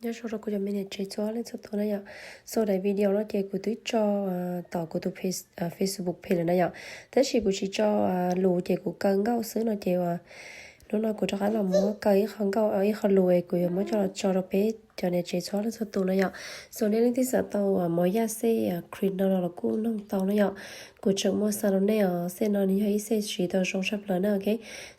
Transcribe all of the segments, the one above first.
Nyob zoo rau kuv cov me niam tsev txhua leej txhua tus na yom. Xov daim video no ces kuv twb tso tom kuv tus Facebook page lawm na yom, tab sis kuv tsis tso lus ces kuv kaw nkauj xwb no ces hnub no kuv rov qab los muab kaw ib qho nkauj ib qho lus es kuv yuav muab coj los tso rau peb cov niam tsev txhua leej txhua tus na yom. Xov nej leej twg xav tau mov yaj xej cream no los kuj noog tau na yom. Kuv tseem muaj xa rau nej os, xej no nws yog ib xej siv tau zoo tshaj plaws na, ok.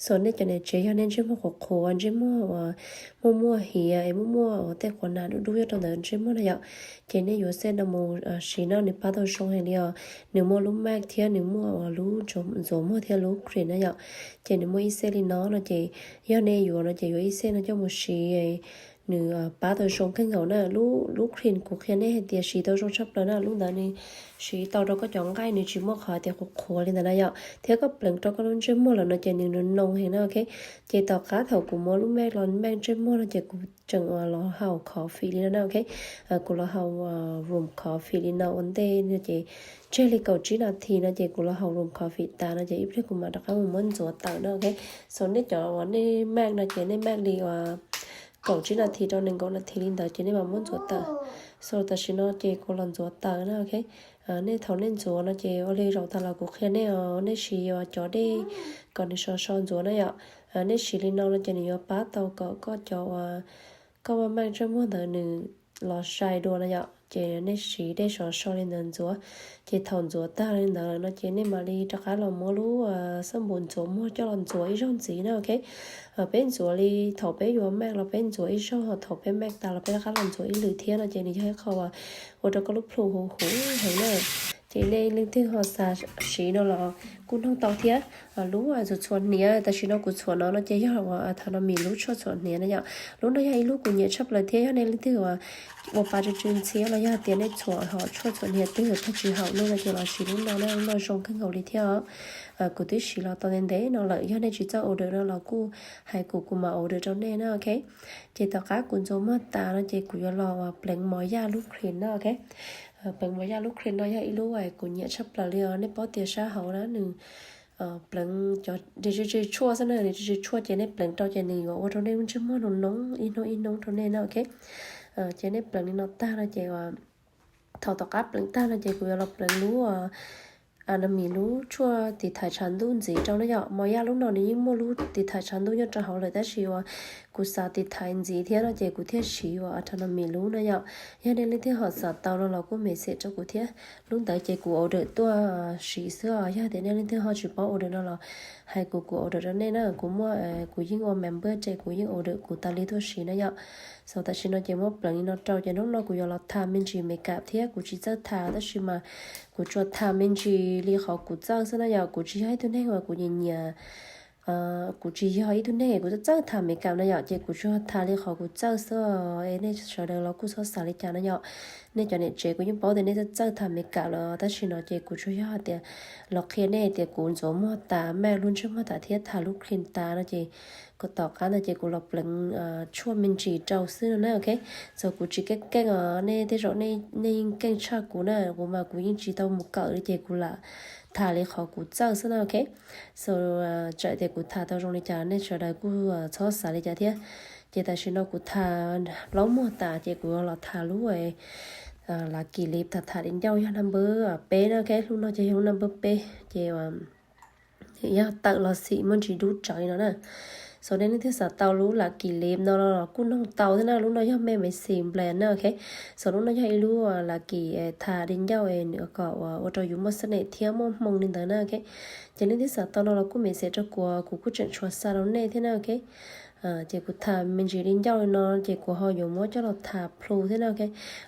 Xov nej cov niam tsev yog nej ntsej muag qhuav qhuav, ntsej muag uas muaj muaj hiav es muaj muaj uas tej quav nas dub dub nyob rau ntawm ntsej muag na yom, ces nej yuav xej no mus siv no nws pab tau zoo heev li os. Nws muaj lub mask thiab nws muaj uas lub ntxuav muag thiab lub cream na yom. Ces nws muaj ib xej li no no ces yog nej yuav no ces yuav ib xej no coj mus siv, nws pab tau zoo kawg nkaus na. Lub cream kuv qhia nej hais tias siv tau zoo tshaj plaws na, lub ntawd nws siv tau rau koj cov nqaij, nws tsis muaj qhov tias qhuav qhuav li ntawd na yom, thiab koj pleev rau koj lub ntsej muag lawm no ces nws nws noo heev na, ok. Ces tom qab thaum kuv muab lub mask los mask ntsej muag no ces kuv tseem uas los haus coffee li no na, ok. Kuv los haus room coffee li no ua ntej no ces tseg li kaum tsib nas this no ces kuv los haus room coffee tas no ces ib pliag kuv mam rov qab mus muab ntxuav tawm na, ok. Xov nej cov uas nej mask no ces nej mask li uas kaum tsib nas this rau nees nkaum nas this li ntawd ces nej mam muab ntxuav tawm. Xov tam sim no ces kuv los ntxuav tawm na, ok. Nej thaum nej ntxuav no ces ua li zaum tas los kuv qhia nej os, nej siv uas cov dej kom nws sov so ntxuav na yom. Nej siv li no no ces nws yuav pab tau kom koj cov uas koj mask ntsej muag ntawd nws los sai dua na yom. Ces nej siv dej sov so li ntawd ntxuav, ces thaum ntxuav tag li ntawd no ces nej mam li rov qab los muab lub xab npum ntxuav muag coj los ntxuav ib zaug ntxiv na, ok. Peb ntxuav li thaum peb yuav mask los peb ntxuav ib zaug, thaum peb mask tas los peb rov qab los ntxuav ib lwm thiab no ces nws yog ib qho uas ua rau koj lub plhu huv huv heev na. Ces nej leej twg ho xav siv no los kuj noog tau thiab. Lub txhuam txhuam hniav tam sim no kuv txhuam no no ces yog uas Anthony's lub tshuaj txhuam hniav na yom. Lub no yog ib lub kuv nyiam tshaj plaws thiab yog nej leej twg uas ua pa tsw tsw ntxhiab los yog tias nej txhuam hom tshuaj txhuam hniav twg tag tsis haum no no ces los siv lub no na, lub no zoo kawg nkaus li thiab os. Kuv twb siv los tau ntev ntev no lawm, yog nej tsis txawj order no los kuj hais kuv, kuv mam order rau nej na, ok. Ces tom qab kuv ntxuav muag tas no ces kuv yuav los pleev mov yaj lub cream na, ok. Pleev mov yaj lub cream no yog ib lub kuv nyiam tshaj plaws li os. Nej paub tias sab hauv na nws pleev cov tsw tsw tshuaj xwb na, nws tsw tsw tshuaj ces nej pleev rau ces nws yuav ua rau nej lub ntsej muag noo noo ib hnub ib hnub rau nej na, ok. Ces nej pleev li no tag no ces thaum tom qab pleev tag no ces kuv yuav los pleev lub Anthony's lub tshuaj tiv thaiv tshav ntuj ntxiv rau na yom. Mov yaj lub no nws yeej muaj lub tiv thaiv tshav ntuj nyob rau hauv lawm tab sis uas kuv xav tiv thaiv ntxiv thiab no ces kuv thiaj siv uas Anthony's lub na yom. Yog nej leej twg ho xav tau no los kuj message rau kuv thiab. Lub ntawd ces kuv order tuaj siv xwb os, yog tias nej leej twg ho tsis paub order no los hais kuv, kuv order rau nej na. Kuv muaj, kuv yeej ua member ces kuv yeej order kuv tas li tuaj siv na yom. Xov tam sim no ces muab pleev li no rau ces hnub no kuv yuav los tha me ntsis makeup thiab, kuv tsis txawj tha tab sis mas kuv tsuas tha me ntsis li qhov kuv txawj xwb na yom. Kuv tsis yog ib tug neeg uas kuv nyiam nyiam, kuv tsis yog ib tug neeg kuv txawj txawj tha makeup na yom, ces kuv tsuas tha li qhov kuv txawj xwb. Es nej sawv daws los kuj txhob xav li cas na yom. Nej cov niam tsev kuv yeej paub tias nej txawj txawj tha makeup lawm tab sis no ces kuv tsuas yog tias los qhia nej tias kuv ntxuav muag tas, mask lub ntsej muag tas thiab tha lub cream tas no ces kuv tom qab no ces kuv los pleev tshuaj me ntsis rau xwb no na, ok. Txawm kuv tsis keej keej os, nej tej zaum nej yeej keej tshaj kuv na, kuv mas kuv yeej tsis tau mus kawm li ces kuv lam tha li qhov kuv txawj xwb na, ok. Txawm tias kuv tha tau zoo li cas nej sawv daws kuj txhob xav li cas thiab. Ces tam sim no kuv tha plaub muag tas ces kuv los tha lub Lucky Lip tham tham di ncauj yog number peb na, ok. Lub no ces yog lub number peb ces yog tawm los xim muaj ntsis dub tsawv no na. Xov nej leej twg xav tau lub Lucky Lip no los kuj noog tau thiab na, lub no yog me me xim blend na, ok. Xov lub no yog ib lub Lucky tham di ncauj kom ua rau yus muaj xab nem thiab muaj hmoo li ntawd na, ok. Ces leej twg xav tau no los kuj message rau kuv, kuv kuj tseem tshuav xa rau nej thiab na, ok. Ces kuv tham me ntsis di ncauj li no ces kuv ho yuav muab coj los tham plhu thiab na, ok.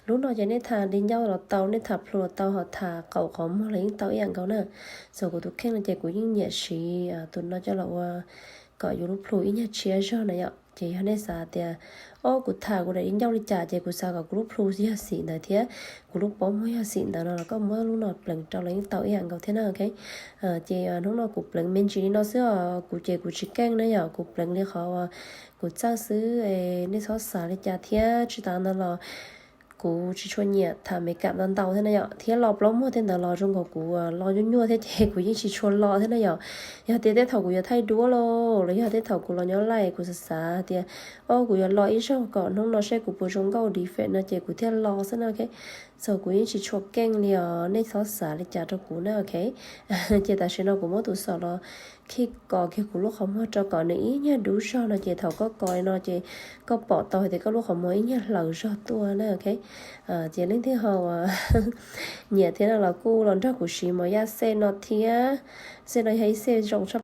Lub no ces nej tham di ncauj los tau, nej tham plhu los tau, ho tham qaum qhov muag los yeej tau ib yam nkaus na. Txawm kuv tus kheej no ces kuv yeej nyiam siv tus no coj los ua kom yus lub plhu ib nyuag tshiab zog na yom. Ces yog nej xav tias, o, kuv tham kuv daim di ncauj li cas ces kuv xav kom kuv lub plhu yog xim ntawd thiab kuv lub paub muag yog xim ntawd no los koj muab lub no pleev rau los yeej tau ib yam nkaus thiab na, ok. Ces hnub no kuv pleev me ntsis li no xwb os, kuv ces kuv tsis keej na yom, kuv pleev li qhov kuv txawj xwb, nej txhob xav li cas thiab. Tsis tas ntawd los kuv tsis tshua nyiam tham Meskas ntau ntau thiab na yom, thiab lo plaub muag tej ntawd los zoo nkaus kuv lo nyuaj nyuaj thiab ces kuv yeej tsis tshua lo thiab na yom. Yog tias tej thaum kuv yuav thaij duab los los yog tej thaum kuv los nyob live kuv xav xav tias, o, kuv yuav lo ib zaug kom hnub no seb kuv puas zoo nkauj defect no ces kuv thiaj lo xwb na, ok. Txawm kuv yeej tsis tshua keej li os, nej txhob xav li cas rau kuv na, ok. Ces tam sim no kuv muab tus xom los khij kos kiag kuv lub qhov muag rau kom nws ib nyuag dub zog no ces thaum koj kos li no ces koj pom tau hais tias koj lub qhov muag ib nyuag hlaws zog tuaj na, ok. Ces leej twg ho nyiam thiab no los kuj los nrog kuv siv mos yaj xej no thiab. Xej no yog ib xej zoo tshaj